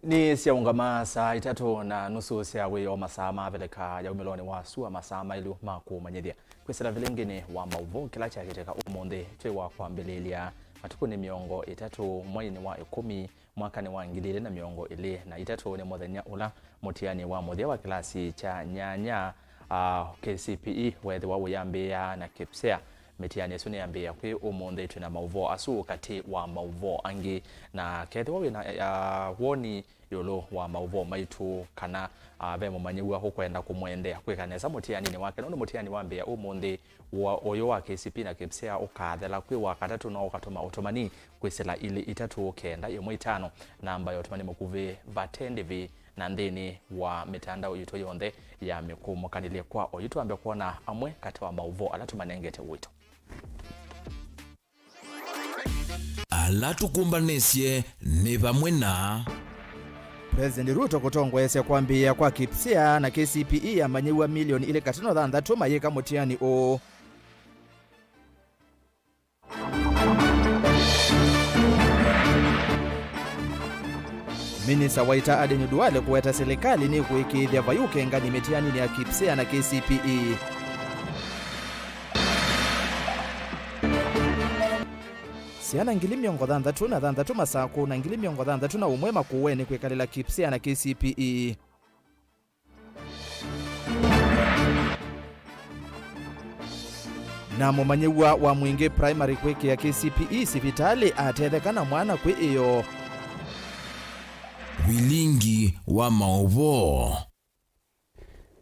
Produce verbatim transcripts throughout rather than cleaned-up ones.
Nĩ syaũngama saa itatũ na nusu sya wĩoo, masaa ma Avilika ya umĩlonĩ wa sua, masaa maĩlu ma kũmanyĩthya. Kwĩsĩla vilingĩnĩ wa maũvoo, kĩla kyakĩtĩka ũmũnthĩ twĩ wa kwambĩlĩlya matukũ nĩ mĩongo ĩtatũ mweinĩ wa ĩkũmi, mwakanĩ wa ngili ilĩ na mĩongo ĩlĩ na itatũ, nĩ mũthenya ũla mũtiani wa mũthya wa kĩlasi kya nyanya, a, K C P E, weethĩwa ũyambĩĩa na KPSEA. Mĩtiani ĩsu nĩyambĩĩa kwĩ ũmũnthĩ. Twĩ na maũvoo asu katĩ wa maũvoo angĩ, na kethĩwa wĩ na, a, woni ĩũlũ wa maũvoo maitũ, kana, a, ve mũmanyĩw'a ũkwenda kũmwendea kwĩka nesa mũtianinĩ wake, nũndũ mũtiani wambĩĩa ũmũnthĩ wa ũyũ wa K C P E na KPSEA ũkathela kwĩ wa katatũ, no ũkatũma ũtũmani kwĩsĩla ilĩ itatũ kenda ĩmwe itano, namba ya ũtũmani mũkuvĩ vate ndĩvi na nthĩnĩ wa mĩtandao yitũ yonthe ya mĩkũmũkanĩlye. Kwa oyu twambe kwona amwe katĩ wa maũvoo ala tũmanengete ũito. Ala tũkũmbanĩsye nĩ vamwe na President Ruto kũtongoesya kwambĩĩa kwa KPSEA na K C P E amanyĩw'a milioni ilĩ katano thanthatũ mayĩka mũtiani ũũ. Minista wa ita Aden Duale kũweta silikalĩ nĩkũĩkĩĩthya vai ũkengani mĩtianinĩ ya KPSEA na K C P E. Syana ngili mĩongo thanthatũ na thanthatũ Masakũ na ngili mĩongo thanthatũ na ũmwe Makueni kwĩkalĩla KPSEA na K C P E. Na mũmanyĩw'a wa Mwingĩ Primary kwĩkĩa K C P E sivitalĩ atetheka na mwana kwĩ ĩoo. Vilingi wa maũvoo.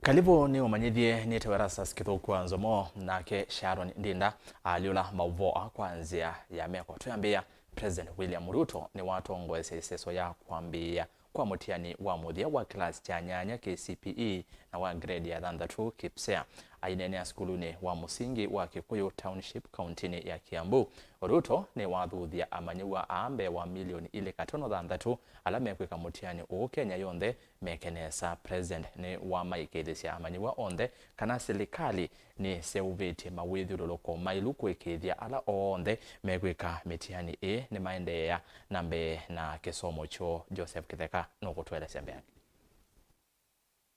Kalivũ nĩũmanyĩthye nĩtawa Erastus Kĩthũku wa Nzomo, nake Sharon Ndinda alyũla maũvoo aa kwa nzĩa ya meko. Twĩambĩĩa, President William Ruto nĩwatongoesya ĩseso ya kwambĩĩa kwa mũtiani wa mũthya wa kĩlasi kya nyanya K C P E na wa grade ya thanthatũ KPSEA. Aineenea sukulunĩ wa mũsingi wa Kikuyu Township, kauntinĩ ya Kiambu, Ruto nĩwathuthya amanyĩw'a aa mbee wa milioni ilĩ katano thanthatũ ala mekwĩka mũtiani ũũ Kenya yonthe meke nesa. President nĩwamaĩkĩĩthĩsya amanyĩw'a onthe kana silikalĩ nĩseũvĩtye mawĩthyũlũlũko maĩlu kũĩkĩĩthya ala onthe mekwĩka mĩtiani ĩĩ nĩmaendeea na mbee na kĩsomo kyoo. Joseph Kĩtheka nũkũtũelesya mbeange.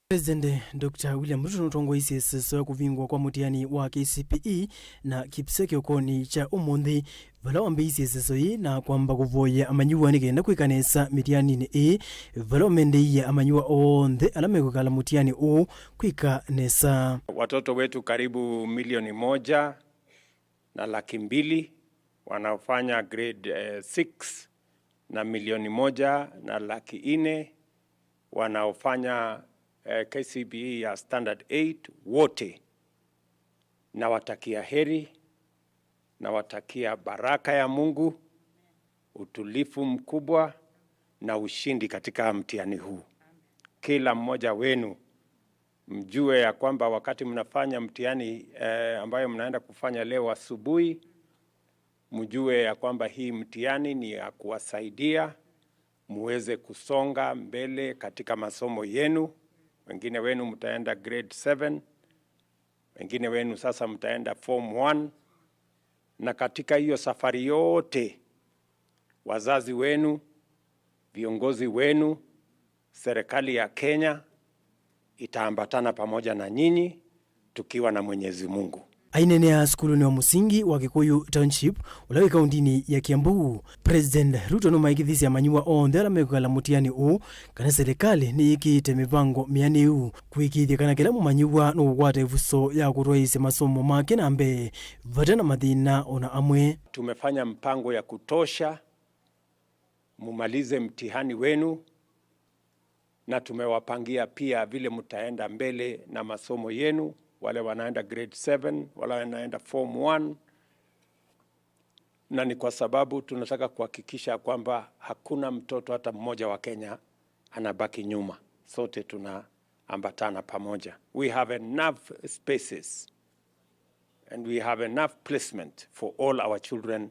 President Doctor William Ruto nũtongoeisye ĩseso ya kũvingũa kwa mũtiani wa K C P E na KPSEA kĩokonĩ kya ũmũnthĩ, vala wambĩĩisye ĩseso yĩĩ na kwamba kũvoya amanyĩw'a nĩ kenda kwĩka nesa mĩtianinĩ ĩĩ, vala wamendeeie amanyĩw'a onthe ala mekwĩkala mũtiani ũũ kwĩka nesa. Watoto wetu karibu milioni moja na laki mbili wanaofanya grade, eh, six, na milioni moja na laki nne wanaofanya, eh, K C P E ya standard eight, wote nawatakia heri, nawatakia baraka ya Mungu, utulifu mkubwa na ushindi katika mtihani huu. Kila mmoja wenu mjue ya kwamba wakati mnafanya mtihani, eh, ambayo mnaenda kufanya leo asubuhi, mjue ya kwamba hii mtihani ni ya kuwasaidia muweze kusonga mbele katika masomo yenu. Wengine wenu mtaenda grade seven, wengine wenu sasa mtaenda form one. Na katika hiyo safari yote, wazazi wenu, viongozi wenu, serikali ya Kenya itaambatana pamoja na nyinyi tukiwa na Mwenyezi Mungu. Aineenea sukulunĩ wa mũsingi wa Kikuyu Township, ũla wĩ kauntinĩ ya Kiambu, President Ruto nũmaĩkĩĩthisye amanyĩw'a onthe ala mekwĩkala mũtiani ũũ kana silikalĩ nĩyĩkĩĩte mĩvango mĩanĩu kũĩkĩĩthya kana kĩla mũmanyĩw'a nũkũkwata ĩvuso ya kũtwaĩĩsya masomo make na mbee vate na mathĩna o na amwe. Tumefanya mpango ya kutosha mumalize mtihani wenu, na tumewapangia pia vile mtaenda mbele na masomo yenu, wale wanaenda grade seven, wale wanaenda form one, na ni kwa sababu tunataka kuhakikisha kwamba hakuna mtoto hata mmoja wa Kenya anabaki nyuma. Sote tunaambatana pamoja. We have enough spaces and we have enough placement for all our children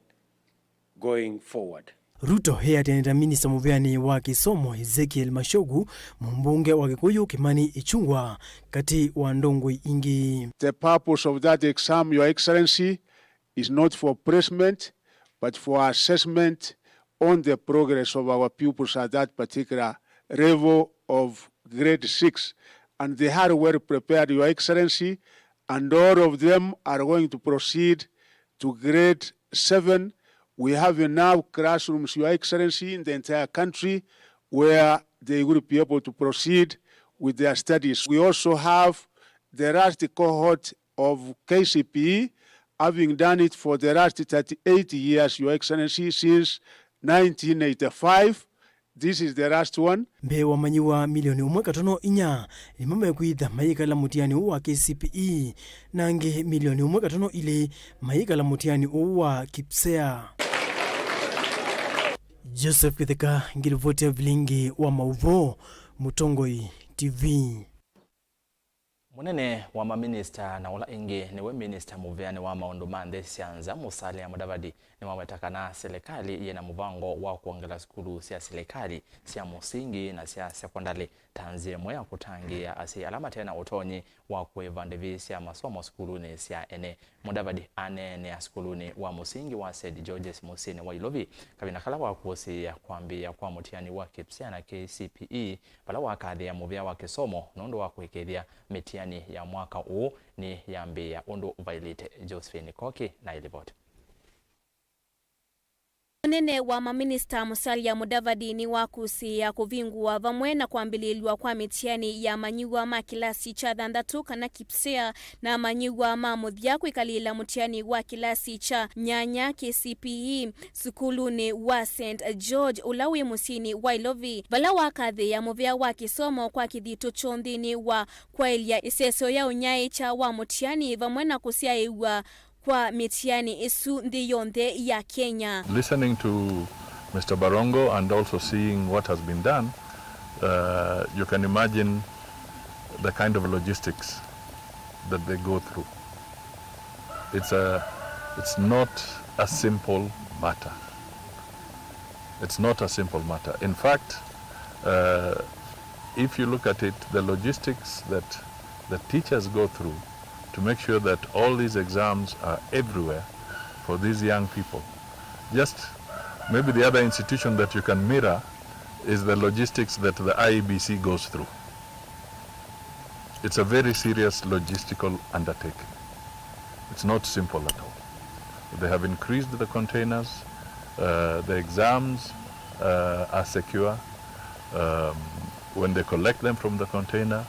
going forward. Ruto eatĩanĩte na minista mũvĩanĩ wa kĩsomo Ezekiel Machogu, mũmbunge wa Kikuyu Kimani Ichung'wah, katĩ wa ndongoi ingĩ. The purpose of that exam, Your Excellency, is not for placement, but for assessment on the progress of our pupils at that particular level of grade six, and they are well prepared, Your Excellency, and all of them are going to proceed to grade seven. We have enough classrooms, Your Excellency, in the entire country where they will be able to proceed with their studies. We also have the last cohort of K C P E, having done it for the last thirty-eight years, Your Excellency, since nineteen eighty-five. This is the last one. Mbee wa amanyĩw'a milioni ũmwe katono inya nĩmo mekwĩtha mayĩkala mũtiani ũũ wa K C P E, na angĩ milioni ũmwe katono ilĩ mayĩkala mũtiani ũũ wa KPSEA. Joseph Kĩtheka, ngĩrivoti ya vilingi wa maũvoo, Mũtongoi T V. Mũnene wa maminista na ũla ĩngĩ nĩwe minista mũvĩanĩ wa maũndũ ma nthĩ sya nza, Musalia Mudavadi, nĩwaweta kana silikalĩ yĩna mũvango wa kwongela sukulu sya silikalĩ sya mũsingi na sya sekondalĩ ta nzĩa ĩmwe ya kũtangĩĩa asyai ala mate na ũtonyi wa kũĩva ndĩvi sya masomo sukulunĩ sya ene. Mudavadi aneenea sukulunĩ wa mũsingi wa Saint George's mũsyĩnĩ wa Ilovi kavinda kala wakũsĩĩa kwambĩĩa kwa mũtiani wa KPSEA na K C P E, vala wakathĩĩa mũvĩa wa kĩsomo nũndũ wa kũĩkĩĩthya mĩtiani ya mwaka ũũ nĩyambĩĩa ũndũ ũvailĩte. Josephine Koki na ĩlivoti. Mũnene wa maminista Musalia Mudavadi nĩwakũsĩĩa kũvingũa vamwe na kwambĩlĩlw'a kwa mĩtiani ya amanyĩw'a ma kĩlasi kya thanthatũ kana KPSEA na amanyĩw'a ma mũthya kwĩkalĩla mũtiani wa kĩlasi kya nyanya KCPE sukulunĩ wa Saint George ũla wĩ mũsyĩnĩ wa Ilovi, vala wakathĩĩa mũvĩa wa kĩsomo kwa kĩthito kyoo nthĩnĩ wa kwaĩlya ĩseseo ya ũnyaĩĩkya wa mũtiani vamwe na kũsyaĩĩw'a kwa mĩtiani ĩsu nthĩ yonthe ya Kenya. Listening to Mister Barongo and also seeing what has been done, uh, you can imagine the kind of logistics that they go through. It's a, it's not a simple matter. It's not a simple matter. In fact, uh, if you look at it, the logistics that the teachers go through to make sure that all these exams are everywhere for these young people. Just maybe the other institution that you can mirror is the logistics that the I E B C goes through. It's a very serious logistical undertaking. It's not simple at all. They have increased the containers. Uh, the exams, uh, are secure. Um, when they collect them from the container,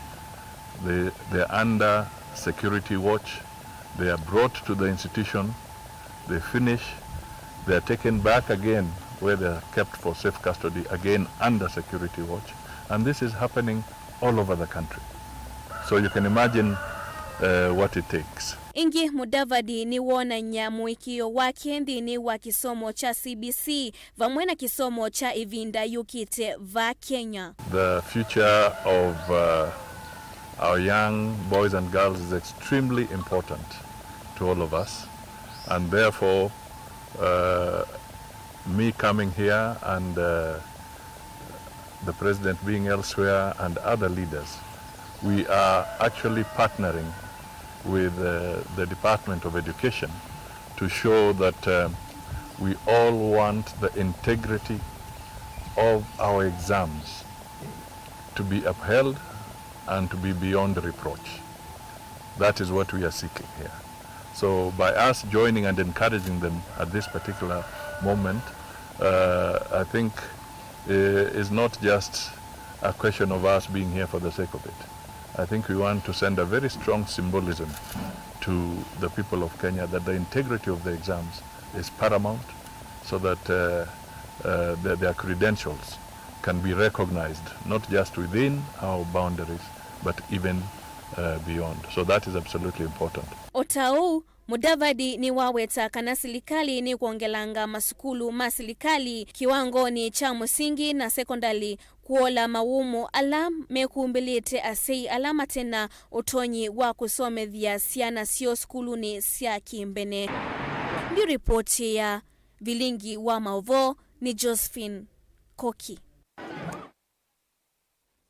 they, they're under security watch. They are brought to the institution. They finish. They are taken back again where they are kept for safe custody, again under security watch. And this is happening all over the country. So you can imagine, uh, what it takes. Ĩngĩ, Mudavadi nĩwonany'a mũĩkĩĩo wake nthĩnĩ wa kĩsomo kya C B C vamwe na kĩsomo kya ĩvinda yũkĩte vaa Kenya. The future of, uh, our young boys and girls is extremely important to all of us, and therefore, uh, me coming here and, uh, the president being elsewhere and other leaders, we are actually partnering with, uh, the Department of Education to show that, uh, we all want the integrity of our exams to be upheld and to be beyond reproach. That is what we are seeking here. So by us joining and encouraging them at this particular moment, uh, I think, uh, is not just a question of us being here for the sake of it. I think we want to send a very strong symbolism to the people of Kenya that the integrity of the exams is paramount, so that, uh, uh, their, their credentials can be recognized not just within our boundaries but even, uh, beyond. So that is absolutely important. O ta ũu, Mudavadi nĩwaweta kana silikalĩ nĩkwongelanga masukulu ma silikalĩ kĩwangonĩ kya mũsingi na sekondalĩ kũola mawũmũ ala mekumbĩlĩte asyai ala mate na ũtonyi wa kũsomethya syana syoo sukulunĩ sya kĩmbene. Ndi ripoti ya Vilingi wa Maũvoo nĩ Josephine Koki.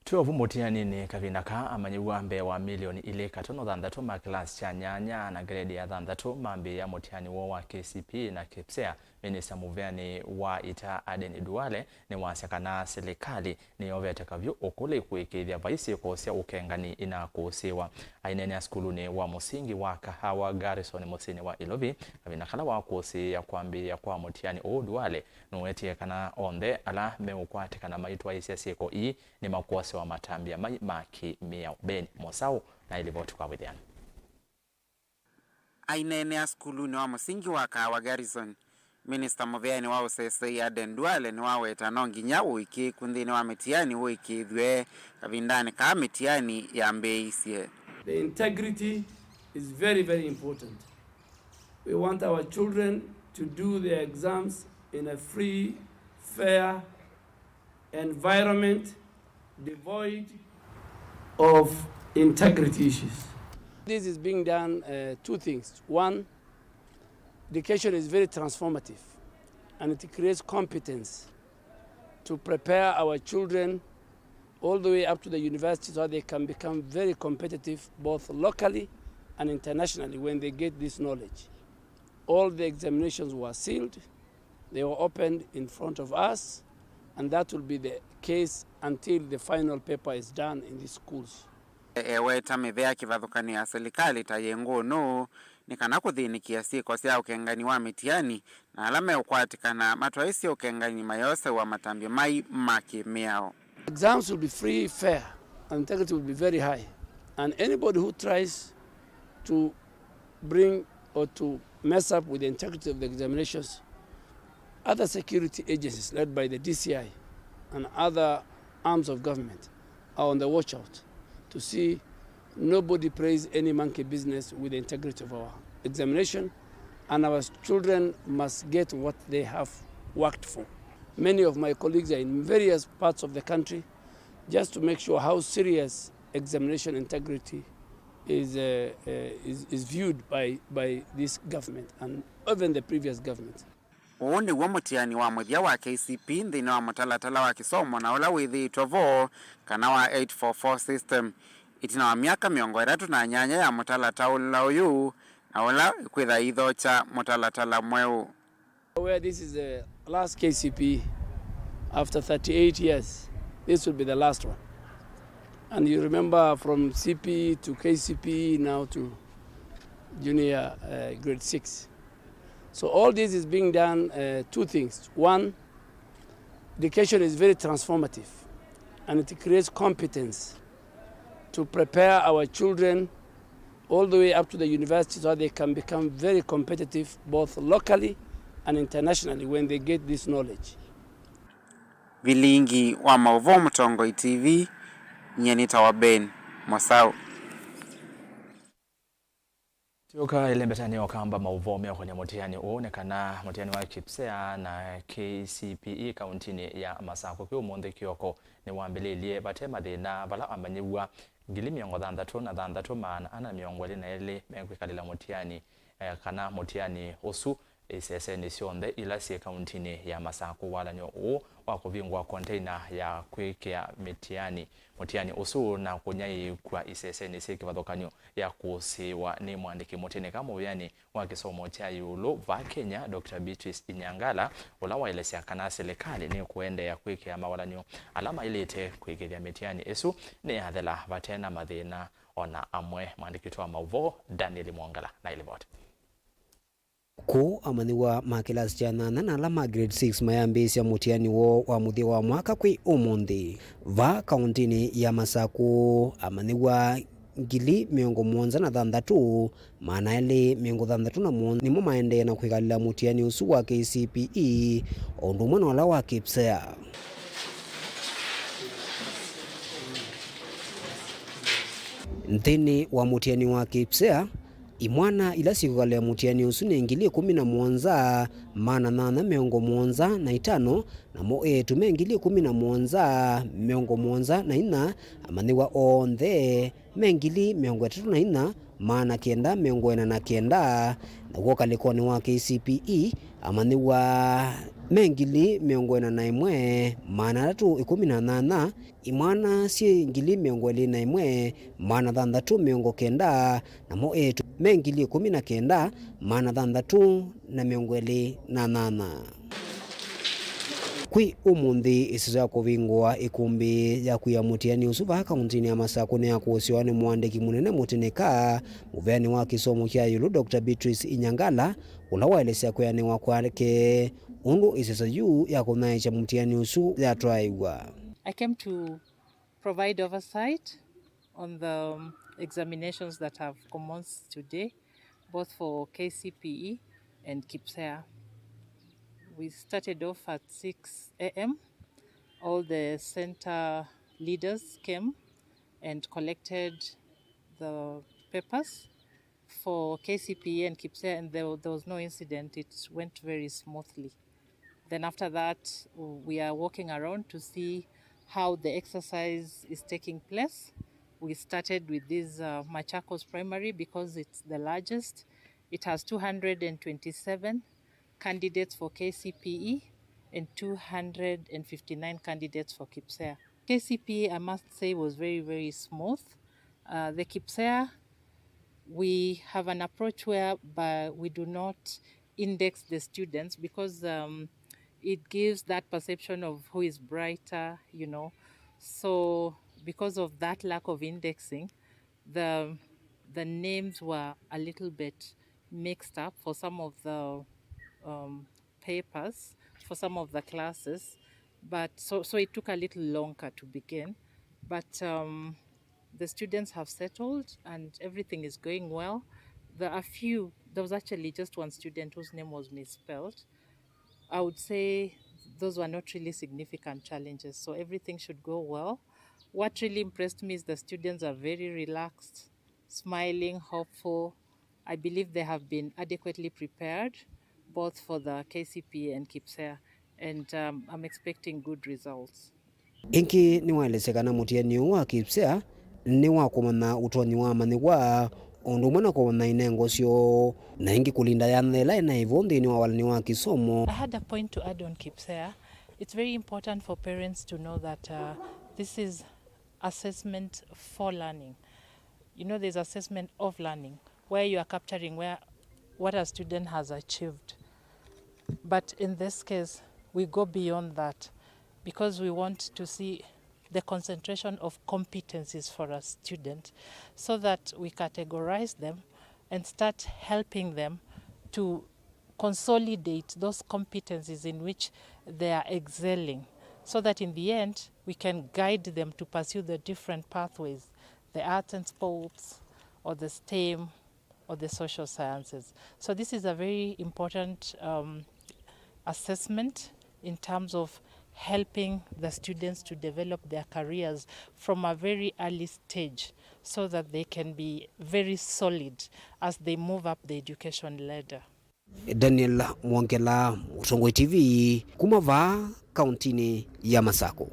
Twĩ ovu mũtianinĩ kavinda kaa, amanyĩw'a mbee wa milioni ilĩ katono thanthatũ ma kĩlasi kya nyanya na grade ya thanthatũ mambĩĩa mũtiani woo wa K C P E na KPSEA Minista mũvĩanĩ wa ita Aden Duale nĩwasya kana silikalĩ nĩyovete kavyũ ũkũlĩ kũĩkĩĩthya vai syĩko sya ũkengani inakũsĩĩwa. Aineenea sukulunĩ wa mũsingi wa Kahawa Garrison mũsyĩnĩ wa Ilovi, kavinda kala wakũsĩĩa kwambĩĩa kwa mũtiani ũũ, Duale nũwetie kana onthe ala meũkwatĩkana maitwaĩĩsya syĩko ii nĩmakwosĩwa matambya mai ma kĩ-mĩao. Ben Mosau na ĩlivoti kwa wĩthĩano. Aineenea sukulunĩ wa mũsingi wa Kahawa Garrison, minista mũvĩanĩ wa ũseseĩ Aden Duale nĩwaweta no nginya ũĩkĩĩku nthĩnĩ wa mĩtiani ũĩkĩĩthw'e kavindanĩ kaa mĩtiani yambĩĩisye. The integrity is very, very important. We want our children to do their exams in a free, fair environment devoid of integrity issues. This is being done, uh, two things. One, education is very transformative and it creates competence to prepare our children all the way up to the university so that they can become very competitive both locally and internationally when they get this knowledge. All the examinations were sealed. They were opened in front of us, and that will be the case until the final paper is done in these schools. Eweta mĩvea kĩvathũkanyo ya silikalĩ ta yĩ ngũnũ nĩ kana kũthĩnĩkĩa syĩko sya ũkengani wa mĩtiani na ala meũkwatĩkana matwaĩsye ũkengani mayosewa matambya mai ma kĩ-mĩao. Exams will be free, fair, and integrity will be very high. And anybody who tries to bring or to mess up with the integrity of the examinations, other security agencies led by the D C I and other arms of government are on the watch out to see nobody plays any monkey business with the integrity of our examination, and our children must get what they have worked for. Many of my colleagues are in various parts of the country just to make sure how serious examination integrity is, uh, uh, is, is viewed by, by this government and even the previous government. Ũũ nĩw'o mũtiani wa mũthya wa K C P E nthĩnĩ wa mũtalatala wa kĩsomo na ũla wĩthĩĩtwe vo, kana wa eight four four system, ĩtina wa myaka mĩongo ĩtatũ na nyanya ya mũtalatala ũyũ na ũla kwĩtha ithokya mũtalatala mweũ. Where this is the last K C P E after thirty-eight years, this will be the last one. And you remember, from C P E to K C P E, now to junior, uh, grade six. So all this is being done, uh, two things. One, education is very transformative and it creates competence to prepare our children all the way up to the university so that they can become very competitive both locally and internationally when they get this knowledge. Vilingi wa maũvoo Mũtongoi T V, nyie nĩtawa Ben Mosau. Tũka ĩlembetanĩ ũkamba maũvoo meũkonĩa mũtiani ũũ nĩ kana mũtiani wa KPSEA na K C P E kauntinĩ ya Masakũ kĩ ũmũnthĩ kĩoko nĩwambĩlĩlye vate mathĩna vala amanyĩw'a ngili mĩongo thanthatũ na thanthatũ maana ana mĩongo ĩlĩ na elĩ mekwĩkalĩla mũtiani, eh, kana mũtiani ũsu isesenĩ syonthe ila syĩ kauntinĩ ya Masakũ. Walan'yo ũũ wa kũvingũa konteina ya kwĩkĩa mĩtiani, mũtiani ũsu na kũnyaĩĩkw'a isesenĩ syĩ kĩvathũkany'o ya kũsĩĩwa nĩ mũandĩki mũtĩnĩka mũvĩanĩ wa kĩsomo kya ĩũlũ va Kenya, Doctor Beatrice Inyangala, ũla waelesya kana silikalĩ nĩkũendeea kwĩkĩa mawalan'yo ala maĩlĩte kũĩkĩĩthya mĩtiani ĩsu nĩyathela vate na mathĩna o na amwe. Mũandĩki witũ wa maũvoo Daniel Mwongela na ĩlivoti. Kũũ amanyĩw'a ma kĩlasi kya nyanya na ala ma grade six mayambĩĩsya mũtiani woo wa mũthya wa mwaka kwĩ ũmũnthĩ. Vaa kaũntĩnĩ ya Masakũ, amanyĩw'a ngili mĩongo mũonza na thanthatũ, maana elĩ mĩongo thanthatũ na mũonza nĩmo maendee na kwĩkalĩla mũtiani ũsu wa K C P E, o ũndũ ũmwe na ũla wa KPSEA. Nthĩnĩ wa mũtiani wa KPSEA, imwana ila syĩkwĩkalĩla mũtiani ũsu nĩ ngili ĩkũmi na mũonza, maana nyanya mĩongo mũonza na itano, namo eĩtu me ngili ĩkũmi na mũonza, mĩongo mũonza na inya, amanyĩw'a onthe me ngili mĩongo ĩtatũ na inya, maana kenda mĩongo ĩna na kenda, naw'o ũkalĩkonĩ wa K C P E, amanyĩw'a me ngili mĩongo ĩna na ĩmwe, maana atatũ ĩkũmi na nyanya, imwana syĩ ngili mĩongo ĩlĩ na ĩmwe, maana thanthatũ mĩongo kenda, namo eĩtu me ngili ĩkũmi na kenda, maana thanthatũ na mĩongo ĩlĩ na nyanya. Kwĩ ũmũnthĩ, ĩseso ya kũvingũa ĩkumbi ya kwia mũtiani ũsu vaa kauntinĩ ya Masakũ nĩyakũsĩwa nĩ mũandĩki mũnene mũtĩnĩka mũveanĩ wa kĩsomo kya ĩũlũ, Doctor Beatrice Inyangala, ũla waelesya kwĩanĩwa kwake ũndũ ĩseso yu ya kũnyaĩĩkya mũtiani ũsu yatwaĩwa. I came to provide oversight on the, um, examinations that have commenced today, both for K C P E and KIPSEA. We started off at six a m. All the center leaders came and collected the papers for K C P E and KIPSEA, and there, there was no incident. It went very smoothly. Then after that, we are walking around to see how the exercise is taking place. We started with this, uh, Machakos Primary because it's the largest. It has two hundred and twenty-seven candidates for K C P E and two hundred and fifty-nine candidates for KIPSEA. K C P E, I must say, was very, very smooth. Uh, the KIPSEA, we have an approach whereby we do not index the students because, um, it gives that perception of who is brighter, you know. So because of that lack of indexing, the, the names were a little bit mixed up for some of the, um, papers, for some of the classes, but so, so it took a little longer to begin, but, um, the students have settled and everything is going well. There are few, there was actually just one student whose name was misspelled. I would say those were not really significant challenges, so everything should go well. What really impressed me is the students are very relaxed, smiling, hopeful. I believe they have been adequately prepared both for the K C P E and KIPSEA, and, um, I'm expecting good results. Ĩngĩ nĩwaelesya kana mũtiani ũũ wa KIPSEA nĩ wa kũmanya ũtonyi wa amanyĩw'a, o ũndũ ũmwe na kũmanya inengo syoo, na ĩngĩ kũlinda yanya ĩla ĩnaĩ vo nthĩnĩ wa walani wa kĩsomo. I had a point to add on KIPSEA. It's very important for parents to know that, uh, this is assessment for learning. You know, there's assessment of learning, where you are capturing where, what a student has achieved. But in this case, we go beyond that because we want to see the concentration of competencies for a student so that we categorize them and start helping them to consolidate those competencies in which they are excelling, so that in the end we can guide them to pursue the different pathways, the arts and sports, or the STEM, or the social sciences. So this is a very important, um, assessment in terms of helping the students to develop their careers from a very early stage so that they can be very solid as they move up the education ladder. Daniel Mwongela, Mũtongoi T V, kuma vaa kauntinĩ ya Masakũ.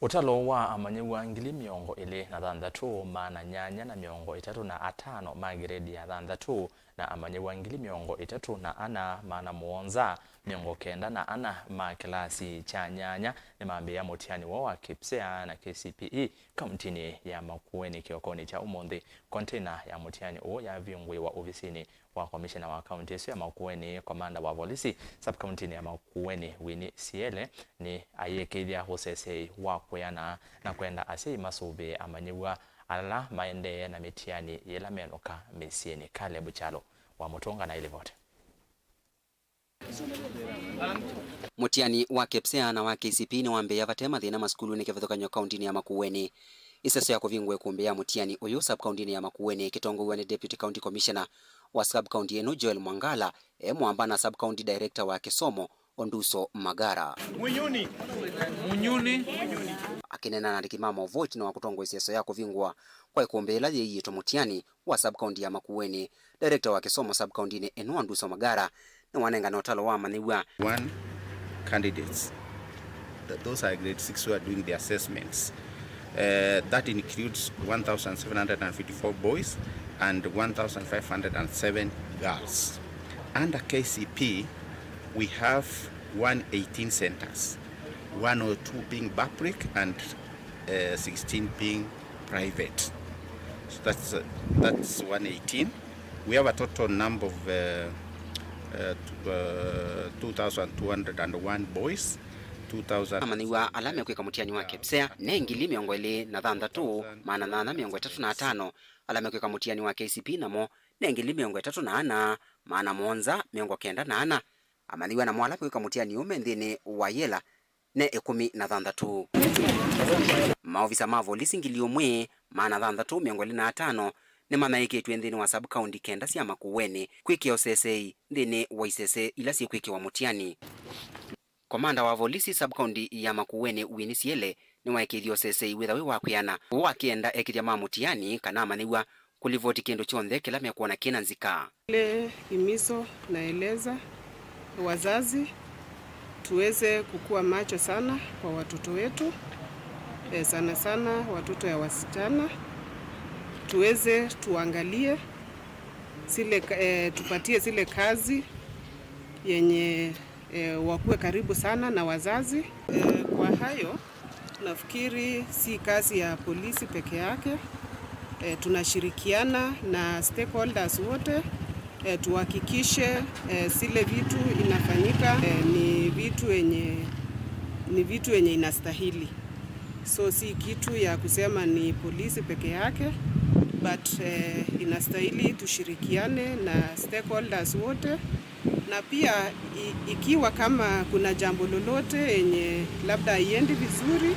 Ũtalo wa amanyĩw'a ngili mĩongo ĩlĩ na thanthatũ, maana nyanya na mĩongo ĩtatũ na atano ma ngiredi ya thanthatũ na amanyĩw'a ngili mĩongo ĩtatũ na ana, maana mũonza, mĩongo kenda na ana ma kĩlasi kya nyanya nĩmambĩĩa mũtiani woo wa KIPSEA na K C P E kauntinĩ ya Makueni kĩokonĩ kya ũmũnthĩ. Container ya mũtiani ũũ yavingũĩwa ovisinĩ wa komishena wa kaunti ĩsu ya Makueni. Komanda wa volisi sub-kauntinĩ ya Makueni, Winnie Siele, nĩ ayĩkĩĩthya ũseseei wa kwĩana na kwenda asyai masũvĩe amanyĩw'a ala maendee na mĩtiani yĩla menũka mĩsyĩnĩ. Caleb Kyalo wa Mũtũnga na ĩlivoti. Mũtiani wa KIPSEA na wa K C P E nĩwambĩĩa vate mathĩna masukulunĩ kĩvathũkany'o kauntinĩ ya Makueni. Ĩseso ya kũvingũa ĩkumbi ya mũtiani ũyũ sub-kauntinĩ ya Makueni ĩkĩtongoew'a nĩ Deputy County Commissioner wa sub-kaunti ĩno, Joel Mwangala, e mwamba na sub-county director wa kĩsomo, Onduso Magara. Munyuni. Munyuni. Akĩneena na andĩki ma maũvoo ĩtina wa kũtongoesya ĩseso ya kũvingũa kwa ĩkumbi yĩla yĩiĩtwe mũtiani wa sub-county ya Makueni, director wa kĩsomo sub-countinĩ ĩno, Onduso Magara, nĩwanengane ũtalo wa amanyĩw'a. One candidates. Th- those are grade six who are doing the assessments. Uh, that includes one thousand seven hundred and fifty-four boys and one thousand five hundred and seven girls. Under K C P, we have one eighteen centers, one oh two being public and, uh, sixteen being private. That's, uh, that's one eighteen. We have a total number of, uh, uh, t-, uh, two thousand two hundred and one boys, two thousand. Amanyĩw'a ala mekwĩka mũtiani wa KPSEA ne ngili mĩongo ĩlĩ na thanthatũ, maana nyanya mĩongo ĩtatũ na atano. Ala mekwĩka mũtiani wa KCPE namo ne ngili mĩongo ĩtatũ na ana, maana mũonza mĩongo kenda na ana. Amanyĩw'a namo ala mekwĩka mũtiani ũũ me nthĩnĩ wa yela ne ĩkũmi na thanthatũ. Maovisa ma volisi ngili ũmwe, maana thanthatũ mĩongo ĩlĩ na atano nĩmanyaĩĩkĩtw'e nthĩnĩ wa sub-county kenda sya Makueni kwĩkĩa ũseseĩ nthĩnĩ wa isese ila syĩkwĩkĩwa mũtiani. Komanda wa volisi sub-county ya Makueni, Winnie Siele, nĩwaĩkĩĩthye ũseseĩ wĩthwa wĩ wa kwĩana, ũũ akĩenda ekĩthya ma mũtiani kana amanyĩw'a kũlivoti kĩndũ kyonthe kĩla mekwona kĩna nzika. Ile himizo naeleza wazazi, tuweze kukua macho sana kwa watoto wetu, eh, sana sana watoto ya wasichana. Tuweze tuangalie zile ka-, eh, tupatie zile kazi yenye, eh, wakuwe karibu sana na wazazi. Eh, kwa hayo, nafikiri si kazi ya polisi peke yake. Eh, tunashirikiana na stakeholders wote, eh, tuhakikishe, eh, zile vitu inafanyika, eh, ni vitu yenye, ni vitu yenye inastahili. So si kitu ya kusema ni polisi peke yake, but, eh, inastahili tushirikiane na stakeholders wote. Na pia i-, ikiwa kama kuna jambo lolote yenye labda haiendi vizuri,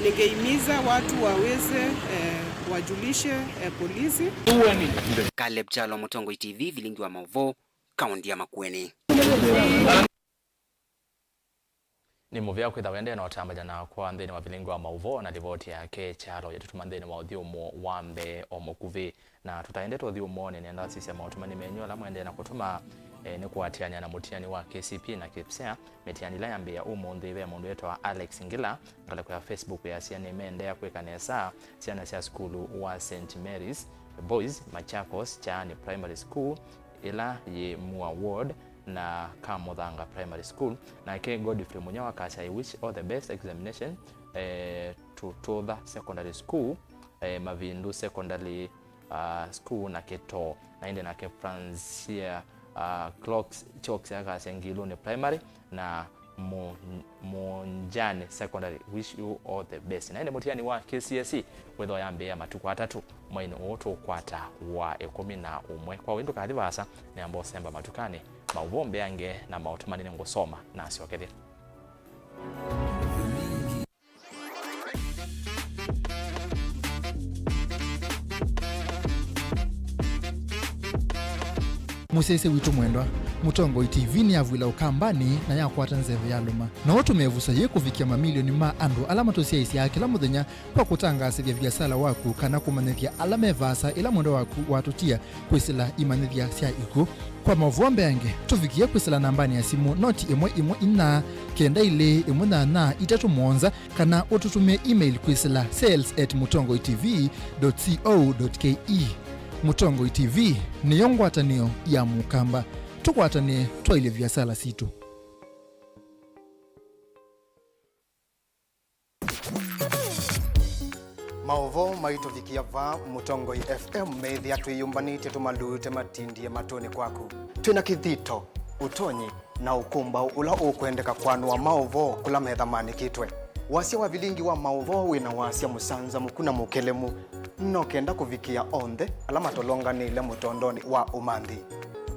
ningehimiza watu waweze, eh, wajulishe, eh, polisi. Caleb Kyalo, Mũtongoi T V, Vilingi wa Maũvoo, kaunti ya Makueni. Nĩ mũvea kwĩtha wendee na ũtambany'a nakwa nthĩnĩ wa Vilingi wa Maũvoo na livoti yake Kyalo yatũtuma nthĩnĩ wa ũthyũmũo wa mbee o mũkuvĩ. Na tũtaendete ũthyũmũonĩ, nĩenda sisya maũtũmani menyu ala mwendeee na kũtũma, eh, nĩ kũatĩanĩa na mũtiani wa KCPE na KPSEA. Mĩtiani ĩla yambĩĩa ũmũnthĩ, ve mũndũ wĩtawa Alex Ngila, ngalĩko ya Facebook yasya nĩmeendeea kwĩka nesa syana sya sukulu wa Saint Mary's Boys, Machakos, Chaani Primary School, ĩla yĩ Moore Ward, na Kamũthanga Primary School. Nake Godfrey Mũnyao akasya, "I wish all the best examination, eh, to Tũtha Secondary School, eh, Mavindu Secondary, ah, School na Kĩtoo." Na ĩndĩ nake Francia, ah, Clocks, Chalks akasya, "Ngilũnĩ Primary na Mu-, Munjani Secondary, wish you all the best." Na ĩndĩ mũtiani wa KCSE wĩthwa yambĩĩa matukũ atatũ mweinĩ ũũ tũkwata wa ĩkũmi na ũmwe. Kwa wĩ ndũkathi vaasa, nĩamba ũsemba matukanĩ. Maũvoo mbeange na maũtũmani nĩngũsoma na asyokethya. Mũsyaĩĩsya witũ mwendwa, Mũtongoi T V nĩyavw'ĩla Ũkambanĩ na yakwata nzeve ya lũma. No ũtũmĩe ĩvuso yĩĩ kũvikĩa mamilioni ma andũ ala matũsyaĩĩsyaa kĩla mũthenya kwa kũtangaasĩthya viasala waku kana kũmanyĩthya ala me vaasa ĩla mwendwa waku watũtia kwĩsĩla imanyĩthya sya ikw'ũ. Kwa maũvoo mbeange, tũvikĩe kwĩsĩla nambanĩ ya simũ noti ĩmwe ĩmwe inya kenda ilĩ ĩmwe nyanya itatũ mũonza, kana ũtũtũmĩe email kwĩsĩla sales at mũtongoi T V dot co dot K E. Mũtongoi T V nĩyo ngwatanĩo ya Mũkamba. Tũkwatanĩe twaĩlye viasala sitũ. Maũvoo maitũvikĩa vaa Mũtongoi F M meĩthĩa twĩyũmbanĩtye tũmalute matindie matũnĩ kwaku. Twĩ na kĩthito, ũtonyi, na ũkũmbaũ ũla ũkwendeka kwanũa maũvoo kũla methamanĩkĩtwe. Wasya wa Vilingi wa Maũvoo wĩ na wasya mũsanzamũku na mũkelemu, no kenda kũvikĩa onthe ala matolonganĩile mũtondonĩ wa ũmanthi.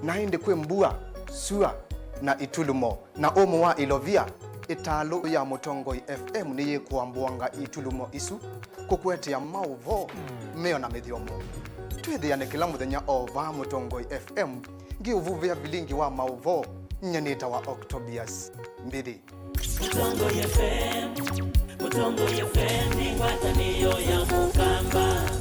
Na ĩndĩ kwĩ mbua, sua, na itulumo, na ũmũ wa ilovia, ĩtalũ ya Mũtongoi F M nĩyĩkũambũanga itulumo isu, kũkũetea maũvoo meyo na mĩthyomo. Twĩthĩane kĩla mũthenya o vaa Mũtongoi F M, ngĩũvuvĩa Vilingi wa Maũvoo, nyie nĩtawa Octobius Mbithi. Mũtongoi F M, Mũtongoi F M nĩ ngwatanĩo ya Mũkamba.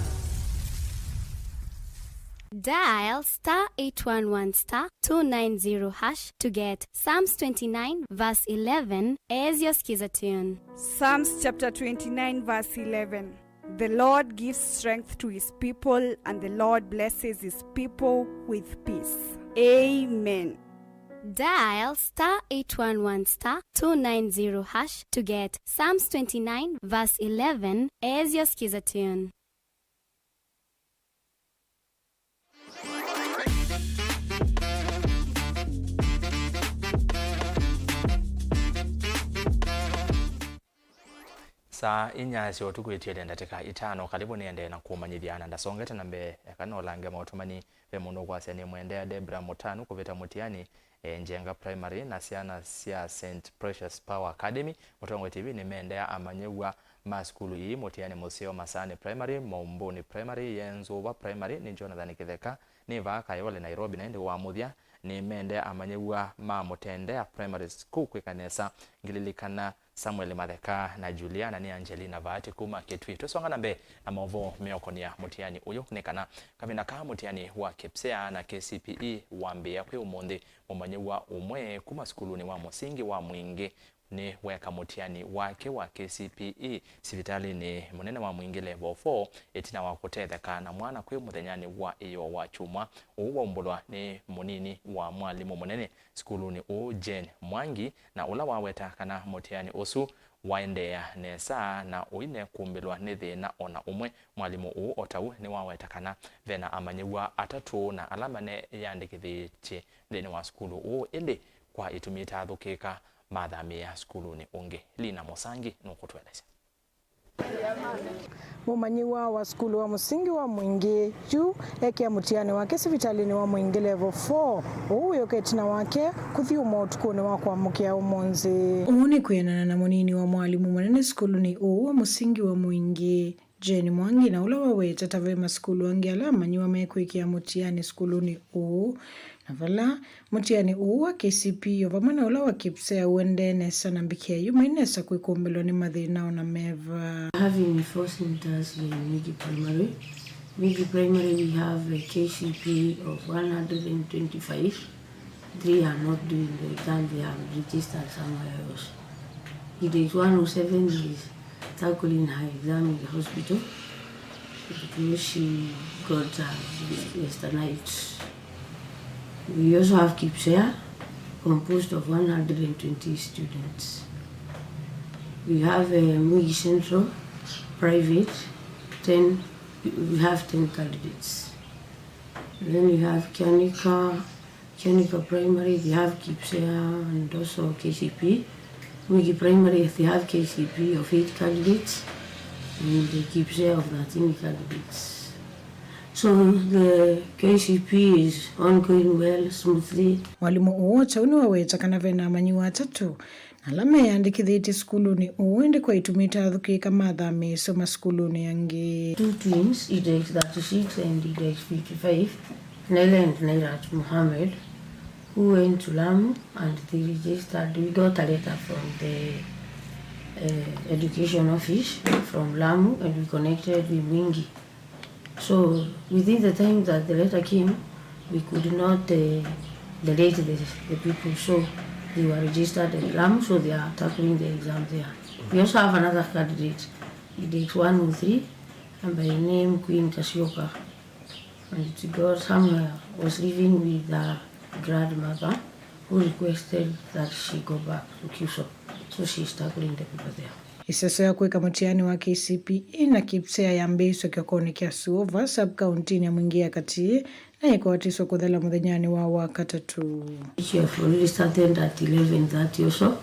Dial star eight one one star two nine zero hash to get Psalms twenty-nine verse eleven as your skiza tune. Psalms chapter twenty-nine verse eleven. The Lord gives strength to his people, and the Lord blesses his people with peace. Amen. Dial star eight one one star two nine zero hash to get Psalms twenty-nine verse eleven as your skiza tune. Saa inya sya ũtukũ itiele ndatĩka itano. Karibu nĩendee na kũmanyĩthya na ndasongete na mbee, eka nolange maũtũmani. Ve mũndũ ũkwasya nĩ mwendea Debra Mũtanu kũvĩta mũtiani e Njenga Primary na syana sya Saint Precious Power Academy. Mũtongoi T V nĩmendea amanyĩw'a ma sukulu ii, mũtiani mũseo Masaani Primary, Maumbũni Primary, Yenzũva Primary nĩ Jonathan Kĩtheka, nĩ vaa Kayole, Nairobi, na ĩndĩ wa mũthya nĩmendea amanyĩw'a ma Mũtendea Primary School kwĩka nesa. Ngililikana Samuel Matheka na Juliana nĩ Angelina Vaati kuma Kitui. Twĩsonga na mbee na maũvoo meũkonĩa mũtiani ũyũ nĩ kana kavinda kaa mũtiani wa KPSEA na K C P E wambĩĩa kwĩ ũmũnthĩ, mũmanyĩw'a ũmwe kuma sukulunĩ wa mũsingi wa Mwingĩ nĩ weka mũtiani wake wa K C P E sivitalĩnĩ mũnene wa Mwingĩ Level four ĩtina wa kũtetheka na mwana kwĩ mũthenyanĩ wa ĩyoo wa kyumwa. Ũu waumbũlwa nĩ mũnini wa mwalimũ mũnene sukulunĩ ũũ, Jane Mwangi, na ũla waweta kana mũtiani ũsu waendeea nesa na ũinekũmbĩlwa nĩ thĩna o na ũmwe. Mwalimũ ũũ o ta ũu nĩwaweta kana ve na amanyĩw'a atatũ na ala maneyandĩkĩthĩtye nthĩnĩ wa sukulu ũũ, ĩndĩ kwa itumi itaathũkĩka mathamĩĩa sukulunĩ ũngĩ. Lina Mũsangi nũkũtũelesya. Mũmanyĩw'a wa sukulu wa mũsingi wa Mwingĩ yu ekĩa mũtiani wake sivitalĩnĩ wa Mwingĩ Level four, ũu wĩũka ĩtina wake kũthyũmwa ũtukũnĩ wa kũamũkĩa ũmũnthĩ. Ũu nĩ kwĩanana na mũnini wa mwalimũ mũnene sukulunĩ ũũ wa mũsingi wa Mwingĩ, Jane Mwangi, na ũla waweta ta ve masukulu angĩ ala amanyĩw'a mekwĩkĩa mũtiani sukulunĩ ũũ, na vala mũtiani ũũ wa K C P E o vamwe na ũla wa KPSEA ũendee nesa, na mbikĩa yu mainesa kwĩkũmbĩlwa nĩ mathĩna o na meva. Having four centers in Mwingi Primary. Mwingi Primary, we have a K C P E of one hundred and twenty-five. Three are not doing the exam, they are registered somewhere else. It is one oh seven is tackling her exam in the hospital because she got uh, yesternight. We also have KPSEA, composed of one hundred and twenty students. We have uh, Mwingi Central, private, ten, we have ten candidates. Then we have Kianika, Kianika Primary, they have KPSEA and also K C P. Mwingi Primary, they have K C P of eight candidates and the KPSEA of thirteen candidates. So the K C P is ongoing well, smoothly. Mwalimũ ũũ o ta ũu nĩwaweta kana ve na amanyĩw'a atatũ na ala meyandĩkĩthĩtye sukulunĩ ũũ, ĩndĩ kwa itumi itaathũkĩka mathamĩĩswe masukulunĩ angĩ. Two twins, it takes thirty-six and it takes fifty-five. Nailand Nairat Mohammed, who went to Lamu and they registered. We got a letter from the uh, education office from Lamu and we connected with Mwingi. So within the time that the letter came, we could not uh, delete the, the people. So they were registered at Lamu, so they are tackling the exam there. We also have another candidate. It is one oh three, and by name Queen Kasioka. And it got somewhere, was living with her grandmother who requested that she go back to Kiuso. So she's tackling the people there. Ĩseso ya kwĩka mũtiani wa K C P E na KPSEA yambĩĩswe kĩokonĩ kya Suva, sub-kauntinĩ ya Mwingi ya Katĩ, na ĩkwatiswa kũthela mũthenyanĩ wa Wakatatũ. She have already started at eleven thirty or so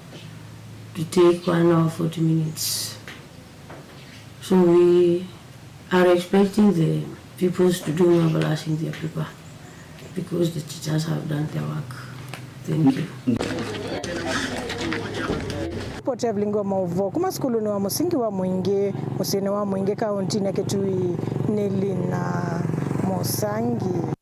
to take one hour forty minutes. So we are expecting the pupils to do marvelous in their paper because the teachers have done their work. Thank you. Ripoti ya vilingi wa maũvoo kuma sukulunĩ wa mũsingi wa Mwingĩ, mũsyĩnĩ wa Mwingĩ, kauntinĩ ya Kitui, nĩ Lina Mũsangi.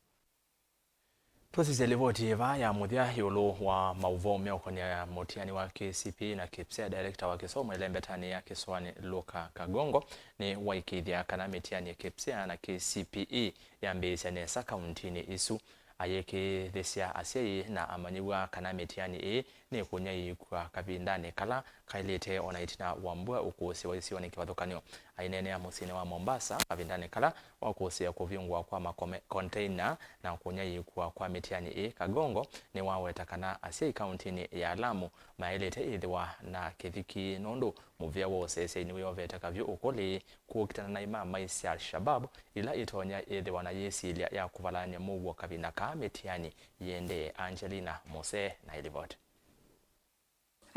Tũsisye livoti ĩva ya mũthya ĩũlũ wa maũvoo meũkonĩa mũtiani wa K C P E na KPSEA. Director wa kĩsomo ĩlembetanĩ ya kĩsoanĩ Luka Kagongo nĩwaĩkĩĩthya kana mĩtiani ya KPSEA na K C P E yambĩĩsya nesa kauntinĩ ĩsu. Ayĩkĩĩthĩsya asyai na amanyĩw'a kana mĩtiani ĩĩ nĩkũnyaĩĩkw'a kavindanĩ kala kaĩlĩte o na ĩtina wa mbua ũkũsĩwa isiwanĩ kĩvathũkany'o. Aineenea mũsyĩnĩ wa Mombasa kavindanĩ kala wa kũsĩĩa kũvingũa kwa makonteina na kũnyaĩĩkw'a kwa mĩtiani ĩĩ, Kagongo nĩwaweta kana asyai kauntinĩ ya Lamu maĩlĩte ĩthĩwa na kĩthiki nũndũ mũvĩa wa ũsesyai nĩwĩovete kavyũ ũkũlĩ kũkitana na imamaĩ sya Al-Shabab ila itonya ĩthĩwa na yĩsilya ya kũvalany'a mũuo kavinda kaa mĩtiani yĩendee. Angelina Mose na ĩlivoti.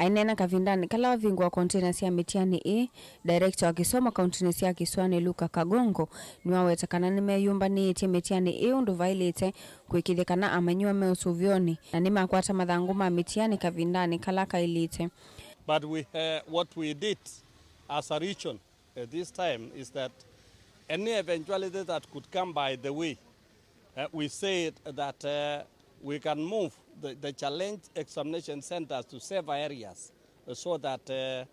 Aineena kavindanĩ kala wavingũa container sya mĩtianĩ ĩĩ, director wa kĩsomo kauntinĩ sya kĩsũanĩ Luka Kagongo nĩwaweta kana nĩmeyũmbanĩĩtye mĩtianĩ ĩĩ ũndũ vaĩlĩte, kũĩkĩĩthya kana amanyĩw'a me ũsũvĩonĩ na nĩmakwata mathangũ ma mĩtianĩ kavindanĩ kala kaĩlĩte. But we, uh, what we did as a region, uh, this time is that any eventuality that could come by the way, uh, we said that, uh, we can move the, the challenge examination centers to safer areas, uh, so that, uh,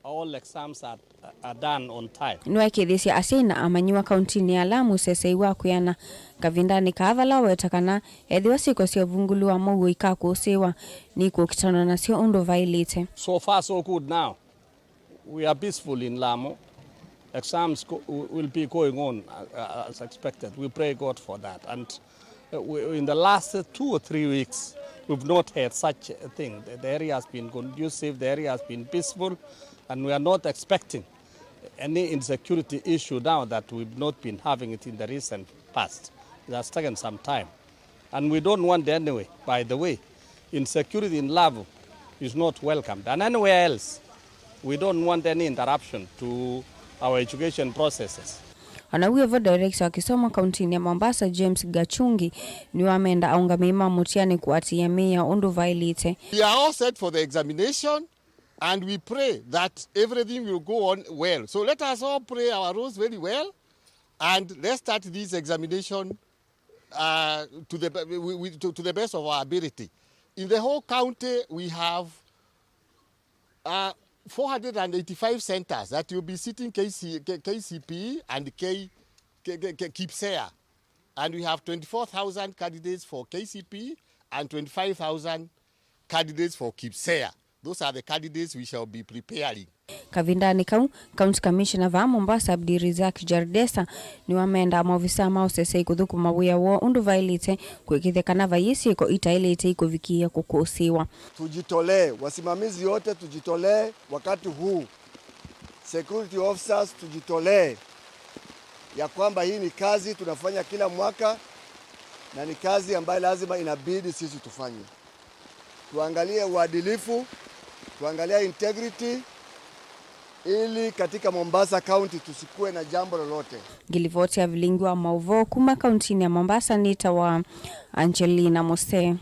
all exams are, are done on time. Nĩwaĩkĩĩthĩsye asyai na amanyĩw'a kauntinĩ ya Lamu ũsesei wa kwĩana kavindanĩ kaa vala waweta kana ethĩwa syĩko sya ũvungũlu wa mũuo ikakũsĩĩwa, nĩikũkitanwa nasyo ũndũ vaĩlĩte. So far so good now. We are peaceful in Lamu. Exams go, will be going on, uh, uh, as expected. We pray God for that. And, uh, we, in the last two or three weeks, we've not had such a thing. The, the area has been conducive, the area has been peaceful, and we are not expecting any insecurity issue now that we've not been having it in the recent past. It has taken some time. And we don't want anyway, by the way, insecurity in Lamu is not welcomed. And anywhere else, we don't want any interruption to our education processes. Ona wĩ vo, director wa kĩsomo kauntinĩ ya Mombasa, James Gachungi, nĩwamenda aũngamĩi ma mũtianĩ kũatĩĩa mĩao ũndũ vaĩlĩte. We are all set for the examination and we pray that everything will go on well. So let us all pray our roles very well and let's start this examination uh, to the be-, we, we, to, to the best of our ability. In the whole county, we have, uh, four hundred and eighty-five centers that will be seating K C, K-, K C P E and K-, K-, K-, K-, KIPSEA. And we have twenty-four thousand candidates for K C P E and twenty-five thousand candidates for KIPSEA. Those are the candidates we shall be preparing. Kavindanĩ kau, County Commissioner vaa Mombasa, Abdirizak Jardesa, nĩwamenda maovisaa ma ũsesei kũthũkũma wĩa woo ũndũ vaĩlĩte, kũĩkĩĩthya kana vaiĩ syĩko itaĩlĩte ikũvikĩĩa kũkũsĩĩwa. Tujitolee, wasimamizi yote tujitolee wakati huu. Security officers tujitolee, ya kwamba hii ni kazi tunafanya kila mwaka na ni kazi ambayo lazima inabidi sisi tufanye. Tuangalie uadilifu, tuangalie integrity, ili katika Mombasa County tusikuwe na jambo lolote. Ngĩlivoti ya vilingi wa maũvoo kuma kauntinĩ ya Mombasa nĩtawa Angelina Mose.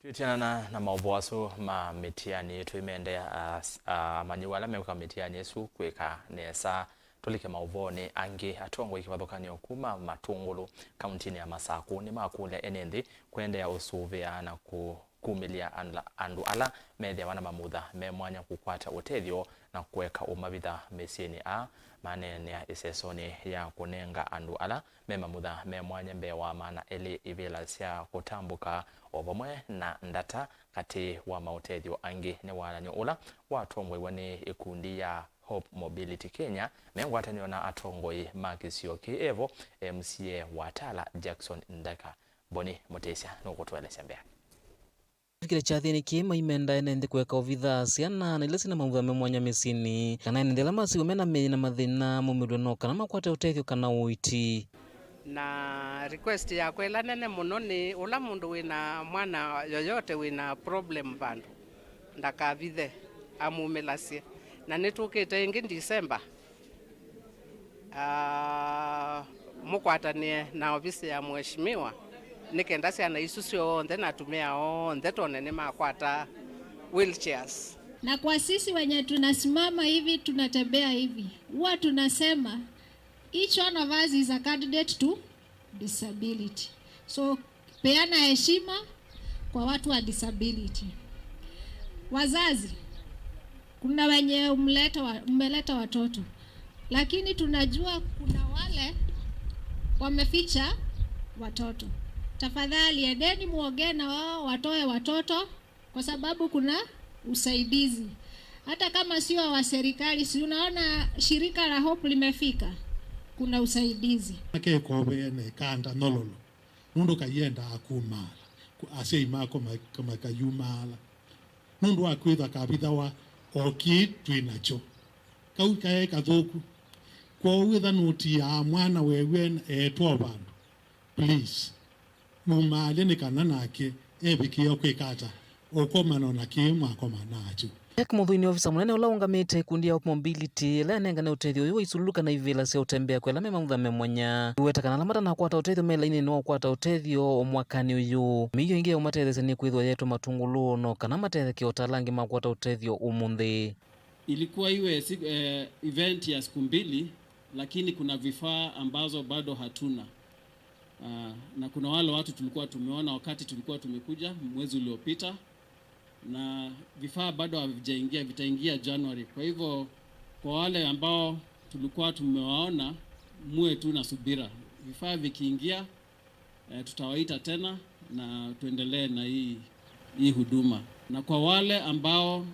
Twĩtianana na maũvoo asu ma mĩtiani, tũimendea as-, amanyĩw'a ala mekwĩka mĩtiani ĩsu kwĩka nesa. Tũlike maũvoonĩ angĩ. Atongoi kĩvathũkany'o kuma Matũngũlũ, kauntinĩ ya Masakũ, nĩmakũlya ene nthĩ kũendeea ũsũvĩa na kũ-, kumĩlya andũ, andũ ala methĩawa na mamutha me mwanya kũkwata ũtethyo na kũeka ũmavitha mĩsyĩnĩ. Aa maneenea ĩsesonĩ ya kũnenga andũ ala me mamutha me mwanya mbee wa maana elĩ ivĩla sya kũtambũka, o vamwe na ndata katĩ wa maũtethyo angĩ. Nĩ walan'yo ũla watongoew'a nĩ ĩkundi ya Hope Mobility Kenya me ngwatanĩo na atongoi ma kĩsio kĩ evo, M C A wa Tala, Jackson Ndaka. Boni Mũtĩsya nũkũtũelesya mbee. Kĩla kyathĩnĩ kĩĩ maimenda ene nthĩ kũeka ũvitha syana na ila syĩna mavutha me mwanya mĩsyĩnĩ, kana ene nthĩ ala masiw'a mena mĩĩ na mathĩna maumĩlw'e no kana makwate ũtethyo kana ũiiti. Na request yakwa ĩla nene mũno nĩ ũla mũndũ wĩna mwana yoyote wĩna problem vandũ, ndakavithe, amumĩlasye. Na nĩtũkĩte ĩngĩ December, ah, mũkwatanĩe na ovisi ya mheshimiwa nĩ kenda syana isu syonthe na atumĩa onthe tone nĩmakwata wheelchairs. Na kwa sisi wenye tunasimama hivi, tunatembea hivi, huwa tunasema each one of us is a candidate to disability. So, peana heshima kwa watu wa disability. Wazazi, kuna wenye umeleta wa-, umeleta watoto, lakini tunajua kuna wale wameficha watoto. Tafadhali, endeni muongee na wao, watoe watoto, kwa sababu kuna usaidizi. Hata kama sio wa serikali, si unaona shirika la Hope limefika? Kuna usaidizi. Akekovea na ĩkanda nyololo, nũndũ kaiendaa kumaala, ku-, asyai makwa ma-, makayumaala, nũndũ wa kwĩtha kavithawa o kĩĩ twĩ nakyo. Kau kaĩ kathũku. Kwoou wĩtha nũtiaa mwana weew'e eetwa o vandũ, please, mumaalye nĩ kana nake evikĩĩa kwĩka ata? Ũkomano na kĩĩ mwakoma nakyo. Jack Mũthũi nĩ ovisa mũnene ũla ũũngamĩte ĩkundi ya Hope Mobility, ĩla yanengane ũtethyo ũyũ wa isululu kana ivĩla sya ũtembea kwĩ ala me mamutha me mwanya. Nĩweta kana ala matanakwata ũtethyo me lainĩnĩ wa ũkwata ũtethyo o mwakanĩ ũyũ. Mĩio ĩngĩ ya ũmatetheesya nĩkwĩthĩwa yaetwe Matungulu, no kana matetheke o ta ala angĩ makwata ũtethyo ũmũnthĩ. Ilikuwa iwe siku, eh, event ya siku mbili, lakini kuna vifaa ambazo bado hatuna. Ah, na kuna wale watu tulikuwa tumeona wakati tulikuwa tumekuja mwezi uliopita, na vifaa bado havijaingia, vitaingia January. Kwa hivyo, kwa wale ambao tulikuwa tumewaona, muwe tu na subira. Vifaa vikiingia, eh, tutawaita tena na tuendelee na hii, hii huduma. Na kwa wale ambao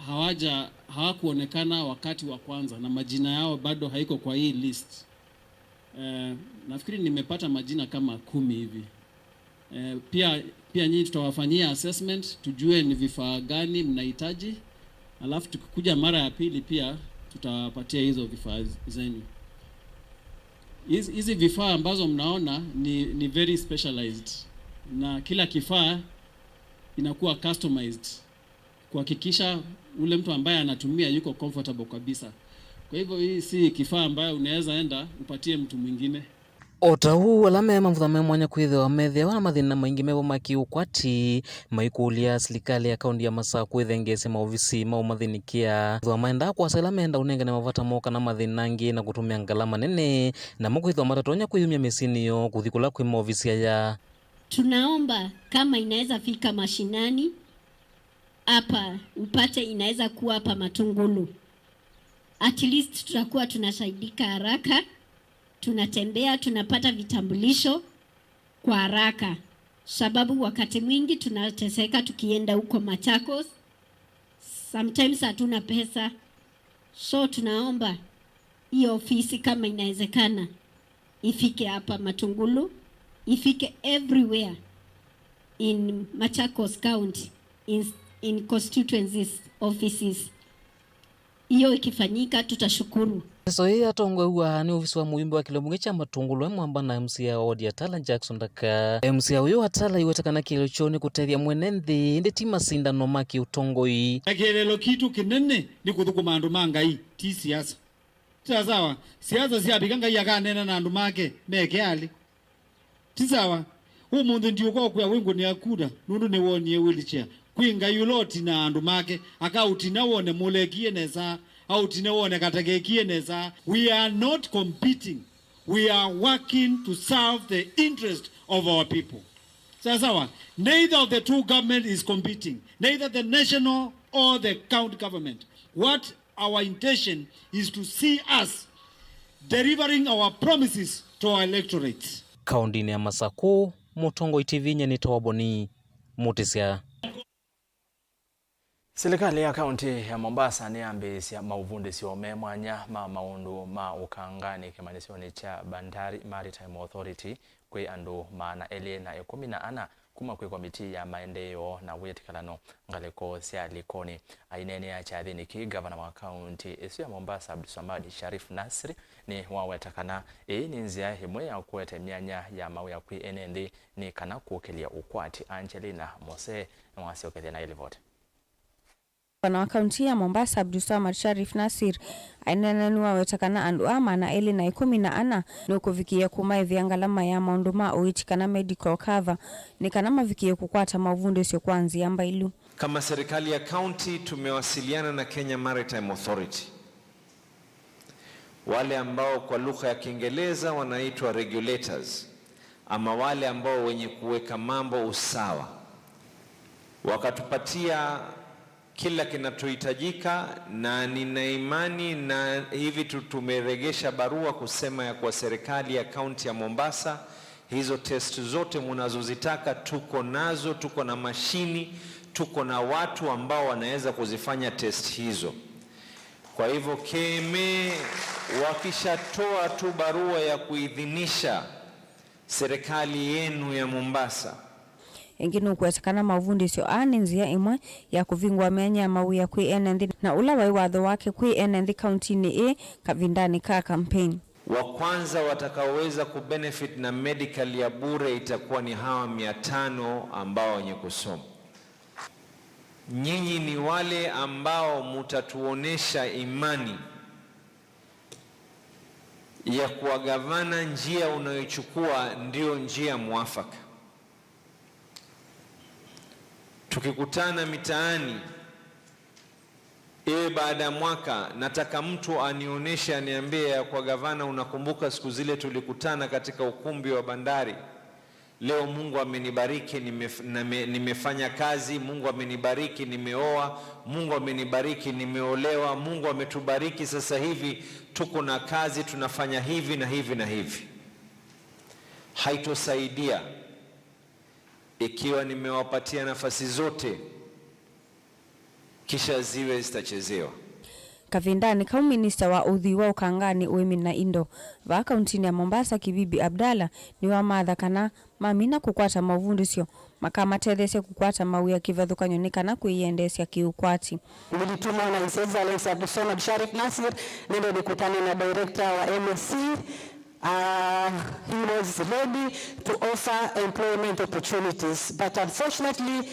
hawaja hawakuonekana wakati wa kwanza na majina yao bado haiko kwa hii list, eh, nafikiri nimepata majina kama kumi hivi. Eh, pia pia nyinyi tutawafanyia assessment, tujue ni vifaa gani mnahitaji, alafu tukikuja mara ya pili pia tutawapatia hizo vifaa zenyu. Hizi hizi vifaa ambazo mnaona ni, ni very specialized, na kila kifaa inakuwa customized kuhakikisha ule mtu ambaye anatumia yuko comfortable kabisa. Kwa hivyo hii si kifaa ambayo unaweza enda upatie mtu mwingine. O ta ũu, ala me mavutha me mwanya kwĩthĩwa methĩawa na mathĩna maingĩ mevo ma kĩ-ũkwati, maikũlya silikalĩ ya kaũnti ya Masakũ ĩthengeesye maovisi ma ũmathĩnĩkĩa. Ethĩwa maendaa kũasa ĩla meenda ũnengane mavata moo kana mathĩna angĩ na kũtũmĩa ngalama nene, namo kwĩthĩwa matatonya kwĩyumya mĩsyĩnĩ yoo kũthi kũla kwĩ maovisi aya. Tunaomba kama inaweza fika mashinani hapa, upate inaweza kuwa hapa Matungulu. At least tutakuwa tunasaidika haraka, tunatembea, tunapata vitambulisho kwa haraka, sababu wakati mwingi tunateseka tukienda huko Machakos, sometimes hatuna pesa, so tunaomba hiyo ofisi kama inawezekana ifike hapa Matungulu, ifike everywhere in Machakos County, in, in constituencies offices. Hiyo ikifanyika, tutashukuru. Ndeto ĩĩ yatongoew'a nĩ ovisi wa mũyumbe wa kĩlio mbunge kya Matungulu e mwamba na M C A wa wodi ya Tala, Jackson Ndaka. M C A ũyũ wa Tala aiweta kana kĩeleelo kyoo nĩ kũtethya mwene nthĩ, ĩndĩ ti masindano ma kĩũtongoi. Na kĩeleelo kitũ kĩnene nĩ kũthũkũma andũ ma Ngai, ti siasa. Ti sawa, siasa syavika Ngai akaneena na andũ make meke alĩ. Ti sawa. Ũmũnthĩ ndiũka ũkwĩa wĩngũnĩa kura nũndũ nĩwoonie wheelchair. Kwĩ Ngai ũla ũtinaa andũ make, akaũtina wone mũlekie nesa, aũtine wone katagekie nesa. We are not competing. We are working to serve the interest of our people. Sawa sawa. Neither of the two government is competing. Neither the national or the county government. What Our intention is to see us delivering our promises to our electorate. Kaũntĩnĩ ya Masakũ, Mũtongoi T V nyanĩte wa Boni Mũtĩsya. Silikalĩ ya kaũntĩ ya Mombasa nĩyambĩĩsya maũvundĩsyo me mwanya ma maũndũ ma ũkanganĩ kĩmanyĩsyonĩ kya Bandari Maritime Authority kwĩ andũ maana elĩ na ĩkũmi na ana kuma kwĩ komitii ya maendeeo na wĩtĩkĩlano ngalĩko sya Likoni. Aineenea kyathĩnĩ kĩĩ, ngavana wa kaũntĩ ĩsu ya Mombasa, Abdulswamad Sharif Nasri, nĩwaweta kana ĩĩ nĩ nzĩa ĩmwe ya kũete myanya ya mawĩa kwĩ ene nthĩ nĩ kana kũkĩlya ũkwati. Angelina Mose nĩwasyokethya naĩ livoti. Ngavana wa kaunti ya Mombasa, Abdulswamad Sharif Nasir, aineena nĩwaweta kana andũ aa maana elĩ na ĩkũmi na ana nĩũkũvikĩĩa kũmaĩvĩa ngalama ya maũndũ ma ũiiti kana medical cover nĩ kana mavikĩe kũkwata maũvundĩsyo kwa nzĩa mbailu. Kama serikali ya kaunti tumewasiliana na Kenya Maritime Authority, wale ambao kwa lugha ya Kiingereza wanaitwa regulators, ama wale ambao wenye kuweka mambo usawa, wakatupatia kila kinachohitajika, na nina imani na hivi tu tumeregesha barua kusema ya kuwa serikali ya kaunti ya Mombasa, hizo test zote mnazozitaka tuko nazo, tuko na mashini, tuko na watu ambao wanaweza kuzifanya test hizo. Kwa hivyo K M A wakishatoa tu barua ya kuidhinisha serikali yenu ya Mombasa. Ĩngĩ nũkweta kana maũvundĩsyo aa nĩ nzĩa ĩmwe ya kũvingũa myanya ya mawĩa kwĩ ene nthĩ, na ũla waĩ watho wake kwĩ ene nthĩ kauntinĩ ĩĩ kavindanĩ ka campaign. Wa kwanza watakaoweza kubenefit na medical ya bure itakuwa ni hawa mia tano ambao wenye kusoma. Nyinyi ni wale ambao mutatuonesha imani ya kuwa gavana, njia unayochukua ndio njia mwafaka. Tukikutana mitaani, iwe baada ya mwaka, nataka mtu anionyeshe, aniambie ya kwa gavana, unakumbuka siku zile tulikutana katika ukumbi wa Bandari? Leo Mungu amenibariki, nimef-, name-, nimefanya kazi, Mungu amenibariki, nimeoa, Mungu amenibariki, nimeolewa, Mungu ametubariki, sasa hivi tuko na kazi, tunafanya hivi na hivi na hivi. Haitosaidia ikiwa nimewapatia nafasi zote, kisha ziwe zitachezewa. Kavindanĩ kau, minista wa ũthwii wa ũkanganĩ, ũĩmi na indo vaa kauntinĩ ya Mombasa, Kibibi Abdalla, nĩwamatha kana mamina kũkwata maũvundĩsyo makamatetheesya kũkwata mawĩa kĩvathũkany'o nĩ kana kwĩyendeesya kĩũkwati. Nilitumwa na His Excellency Abdulswamad Sharif Nassir nende nikutane na director wa M S C. Uh, he was ready to offer employment opportunities, but unfortunately,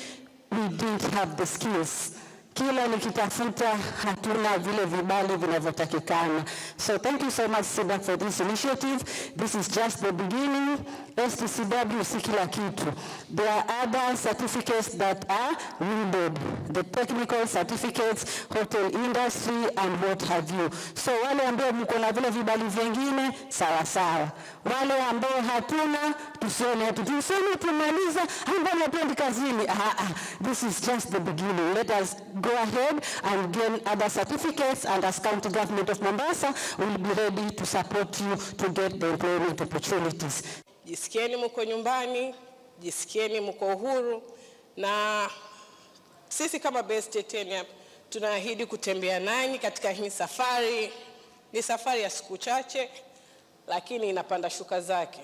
we didn't have the skills. Kila nikitafuta, hatuna vile vibali vinavyotakikana. So thank you so much, CEDAC, for this initiative. This is just the beginning. S T C W si kila kitu. There are other certificates that are needed, the technical certificates, hotel industry and what have you. So wale ambao mko na vile vibali vingine, sawa sawa. Wale ambao hatuna, tusione tu, tuseme tumaliza, ambao hatuendi kazini. Ah, ah, this is just the beginning. Let us go ahead and gain other certificates, and as County Government of Mombasa, we'll be ready to support you to get the employment opportunities. Jisikieni mko nyumbani, jisikieni mko uhuru, na sisi kama Best Titanium tunaahidi kutembea nanyi katika hii safari. Ni safari ya siku chache, lakini inapanda shuka zake.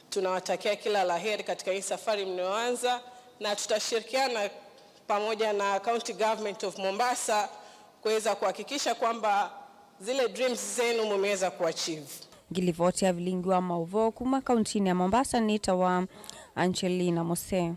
Tunawatakia kila la heri katika hii safari mnayoanza, na tutashirikiana pamoja na County Government of Mombasa kuweza kuhakikisha kwamba zile dreams zenu mumeweza kuachieve. Ngilivoti ya vilingi wa maũvoo kuma kauntinĩ ya Mombasa nĩtawa Angelina Mose.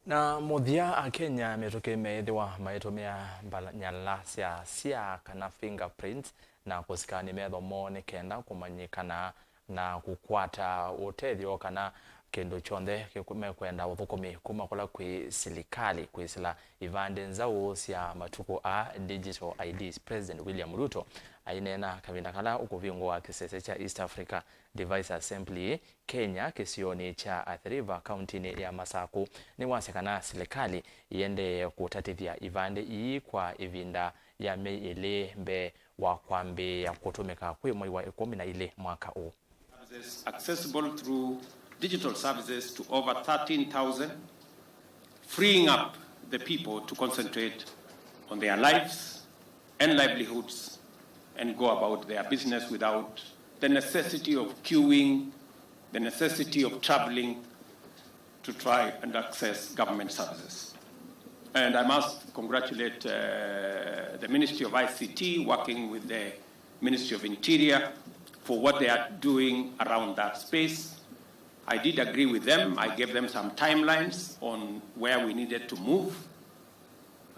Na mũthya, Akenya mĩtũkĩ meĩthĩwa maitũmĩa mbala-, nyala sya sya kana fingerprints na kũsikani metho moo nĩ kenda kũmanyĩkana na kũkwata ũtethyo kana kĩndũ kyonthe kĩkũ-, mekwenda ũthũkũmi kuma kũla kwĩ silikalĩ kwĩsĩla ivandĩ nzaũ sya matukũ aa, digital I Ds. President William Ruto aineena kavinda kala ũkũvingũa kĩsese kya East Africa Device Assembly Kenya kĩsionĩ kya Athi River, kauntinĩ ya Masaku, nĩwasya kana silikalĩ ĩendee kũtatĩthya ivandĩ ii kwa ĩvinda ya myei ĩlĩ mbee wa kwambĩĩa kũtũmĩka kwĩ mwei wa ĩkũmi na ilĩ mwaka ũũ. Services accessible through digital services to over thirteen thousand, freeing up the people to concentrate on their lives and livelihoods and go about their business without the necessity of queuing, the necessity of traveling to try and access government services. And I must congratulate, uh, the Ministry of I C T working with the Ministry of Interior for what they are doing around that space. I did agree with them. I gave them some timelines on where we needed to move.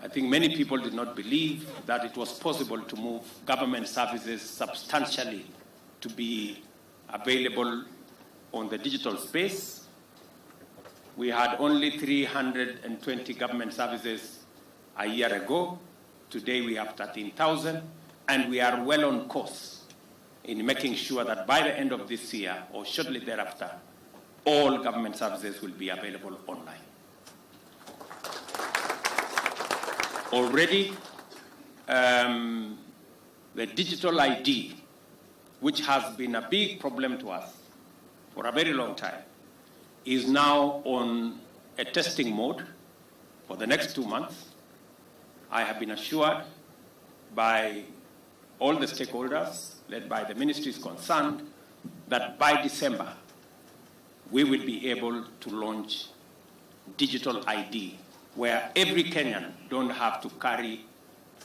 I think many people did not believe that it was possible to move government services substantially to be available on the digital space. We had only three hundred and twenty government services a year ago. Today we have thirteen thousand, and we are well on course in making sure that by the end of this year or shortly thereafter, all government services will be available online. Already, um, the digital I D, which has been a big problem to us for a very long time, is now on a testing mode for the next two months. I have been assured by all the stakeholders, led by the ministries concerned, that by December, we will be able to launch digital I D, where every Kenyan don't have to carry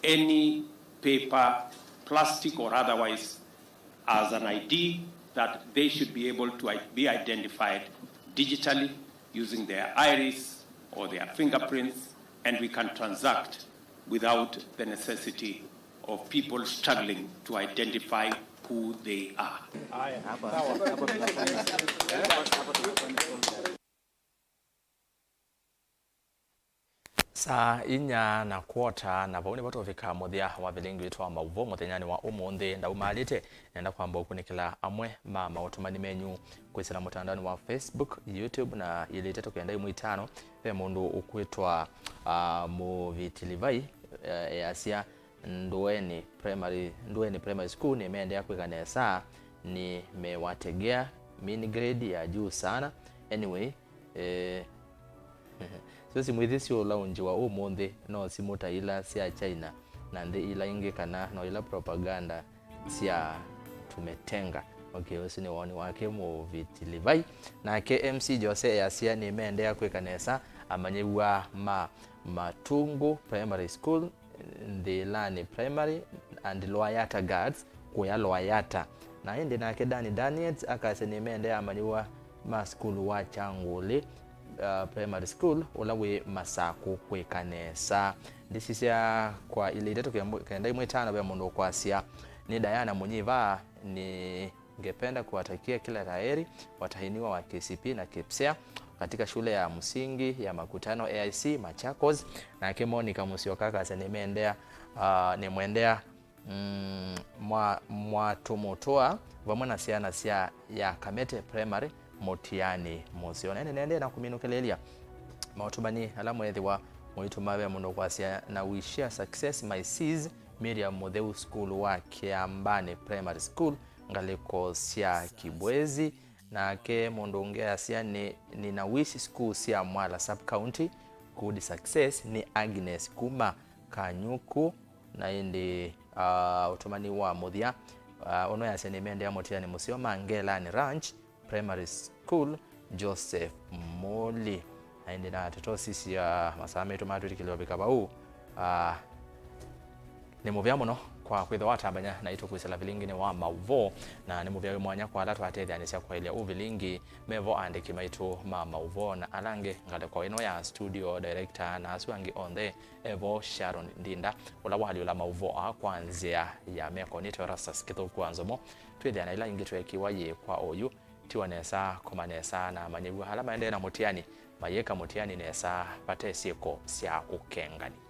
any paper, plastic or otherwise, as an I D, that they should be able to i-, be identified digitally using their iris, or their fingerprints, and we can transact without the necessity of people struggling to identify who they are. Saa inya na kwota, na vau nĩvo tũvika mũthya wa vilingi witũ wa maũvoo mũthenyanĩ wa ũmũnthĩ. Ndaumaalĩte, nenda kwamba ũkunĩkĩla amwe ma maũtũmani menyu kwĩsĩla mũtandaonĩ wa Facebook, YouTube na ilĩ itatũ kenda ĩmwe itano. Ve mũndũ ũkwĩtwa, ah, Mũviti Livai, eh, easya, Ndũeni Primary, Ndũeni Primary School nĩmeendeea kwĩka nesa, nĩmewategea, mean grade ya juu sana. Anyway, eh, sio simwĩthi syũlaunjiwa ũmũnthĩ, no simũ ta ila sya China na nthĩ ila ingĩ, kana no ila propaganda sya tumetenga. Okay, ũsu nĩ woni wake Mũviti Livai. Nake M C Jose easya nĩmeendeea kwĩka nesa amanyĩw'a ma Matungu Primary School, Nthĩlanĩ Primary and Loayata Girls kũya Loayata. Na ĩndĩ nake Danny Daniels akasya nĩmeendeea amanyĩw'a ma sukulu wa Kyangũlĩ, uh, Primary School ũla wĩ Masakũ kwĩka nesa. Ndĩsisya kwa ilĩ itatũ kenda ĩmwe itano ve mũndũ ũkwasya, nĩ Diana Mũnyiva, nĩ Ningependa kuwatakia kila la heri watahiniwa wa K C P na KPSEA katika shule ya msingi ya Makutano A I C Machakos. Nake Monica Musyoka akasya nĩmendea, ah, nĩmwendea, mm, mwa-, mwatũmũtũa vamwe na syana sya ya Kamete Primary mũtiani mũseo. Na ĩndĩ nĩendee na kũminũkĩlĩlya maũtũmani ala mwethĩwa mũitũma ve mũndũ kwasya, na wish her success my sis Miriam Mũtheu, sukulu wa Kĩambanĩ Primary School, ngalĩko sya Kibwezi. Nake mũndũ ũngĩ asya nĩ, nina wish school sya Mwala sub county good success. Nĩ Agnes kuma Kanyuku. Na ĩndĩ, ah, ũtũmani wa mũthya, ah, ũno yasya nĩmendea mũtiani mũseo ma Ngelani Ranch Primary School, Joseph Muli. Na ĩndĩ na tũtosisya masaa maitũ matwĩtĩkĩlya ũvika vau. Ah, nĩ mũvea mũno kwa kwĩthĩwa watambany'a naitũ kwĩsĩla vilinginĩ wa maũvoo, na nĩ mũvea wĩ mwanya kwa ala twatetheanĩsya kwaĩlya ũvilingi, mevo aandĩki maitũ ma maũvoo na ala angĩ ngalĩko ĩno ya studio director na asu angĩ onthe, evo Sharon Ndinda, ũla waalyũla maũvoo aa kwa nzĩa ya meko. Nĩtawa Erastus Kĩthũku wa Nzomo. Twĩthĩa na ila ingĩ tweekĩwa yĩ kwa oyu. Tiwa nesa, koma nesa, na amanyĩw'a ala maendee na mũtiani mayĩka mũtiani nesa vate syĩko sya ũkengani.